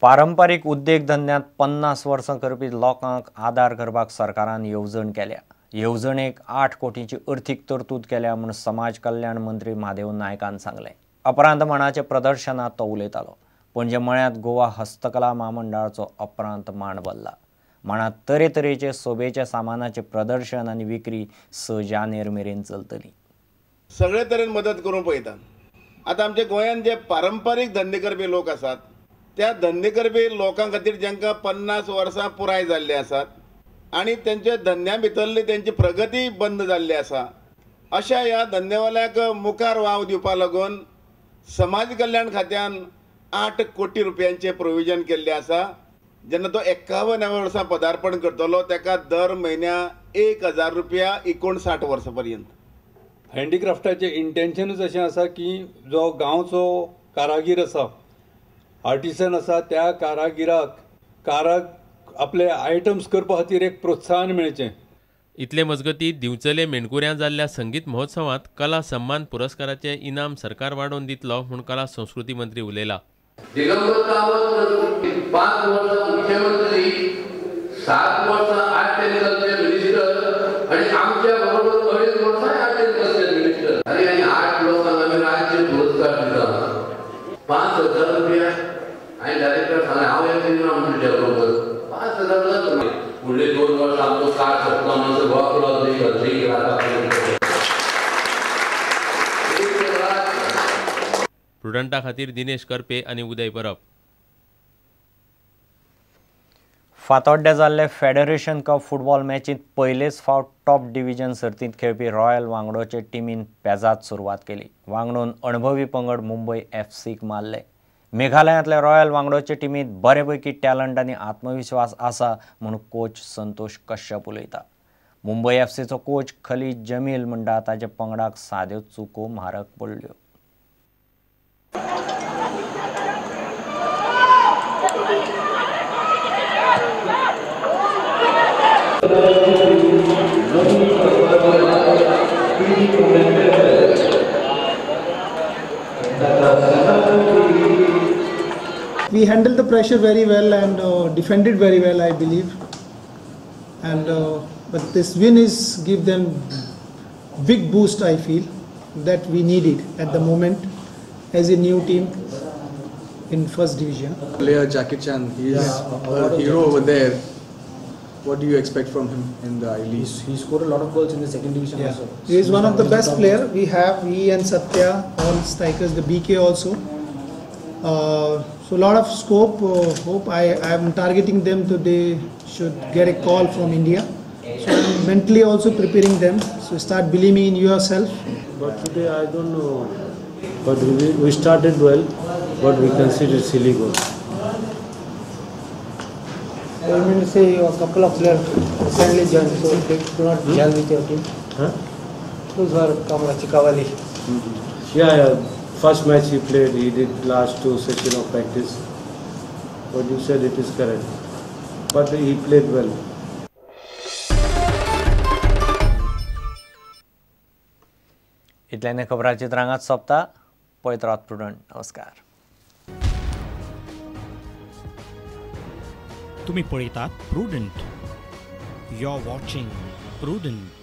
पारंपारीक उद्देगधंद्यांत 50 वर्सां करपी लोकांक आदार करपाक सरकारान येवजण केल्या. येवजणेक 8 कोटींची अर्थीक तरतूद केल्या म्हूण समाज कल्याण मंत्री महादेव नायकान सांगलें. अपरांत माणाचे प्रदर्शनांत तो उलयतालो. पणजे मळ्यांत गोवा हस्तकला म्हामंडळाचो अपरांत मांड भरला. माणांत तरेतरेचे सोबेच्या सामानाचें प्रदर्शन आनी विक्री 6 जानेर मेरेन चलतली. सगळे तरेन मदत करूंक पळयतात. आतां आमच्या गोंयांत जे पारंपारीक धंदे करपी लोक आसात त्या धंदे करपी लोकां खातीर जांकां 50 वर्सां पुराय जाल्ली आसात आनी तेंच्या धंद्या भितरली तेंची प्रगती बंद जाल्ली आसा, अशा ह्या धंदेवाल्याक मुखार वाव दिवपा लागून समाज कल्याण खात्यान 8 कोटी रुपयांचें प्रोविजन केल्लें आसा. जेन्ना तो 51 वर्सां पदार्पण करतलो ताका दर म्हयन्या 1000 रुपया 59 वर्सां पर्यंत. हँडीक्राफ्टाचें इंटेन्शनूच अशें आसा की जो गांवचो कारागीर आसा, आर्टिसन आसा, त्या कारागिराक आपले आयटम्स करपा खातीर एक प्रोत्साहन मेळचें. इतले मजगती दिवचले मेणकुऱ्यां जाल्ल्या संगीत महोत्सवांत कला सन्मान पुरस्काराचे इनाम सरकार वाडोवन दितलो म्हूण कला संस्कृती मंत्री उलयला. दिगंबर कामत 5 वर्सां मुख्यमंत्री, 7 वर्सां आर्ट एंड कल्चर मिनिस्टर आनी आमच्या बरोबर 2.5 वर्सां आर्ट एंड कल्चर मिनिस्टर. आनी 8 लोकांक आमी राज्य पुरस्कार दिता 5000 रुपया. आनी डायरेक्टर सांगलें हांव येतलो तुज्या बरोबर 5000 जाता. फुडले 2 वर्सां आमचो कार सोंपता म्हणसर गोवा प्रुडंटा खातीर दिनेश करपे आनी उदय परब. फातोड्ड्या जाल्ले फेडरेशन कप फुटबॉल मॅचींत पयलेच फावट टॉप डिव्हिजन सर्तींत खेळपी रॉयल वांगडोचे टिमीन पेजाद सुरवात केली. वांगडून अणभवी पंगड मुंबय एफसीक मारले. मेघालयांतल्या रॉयल वांगडोचे टिमींत बरेपैकी टॅलंट आनी आत्मविश्वास आसा म्हूण कोच संतोष कश्यप उलयता. मुंबय एफसीचो कोच खलीद जमील म्हणटा ताच्या पंगडाक साद्यो चुको म्हारग पडल्यो. We handled the pressure very well and defended very well, I believe. And but this win is give them big boost, I feel, that we needed at the moment as a new team in first division. Player Jackie Chan, he is a hero over there. What do you expect from him in the I-League? He scored a lot of goals in the second division also. He is one of the best player we have. He and Satya, all strikers, the BK also. So a lot of scope, hope. I am targeting them to they should get a call from India. So I am mentally also preparing them. So start believing in yourself. But today I don't know. But we started well, but we conceded silly goal. I mean to say a couple of players recently joined, so they do not gel with your team. Huh? Those who are Kamala Chikawali. Yeah. First match he played, he did last 2 sessions of practice. What you said, it is correct. But he played well. इतल्याने खबराचित्रांगात सोंपता. पळयत रावात prudent. नमस्कार. तुम्ही पळयतात Prudent. You are watching Prudent.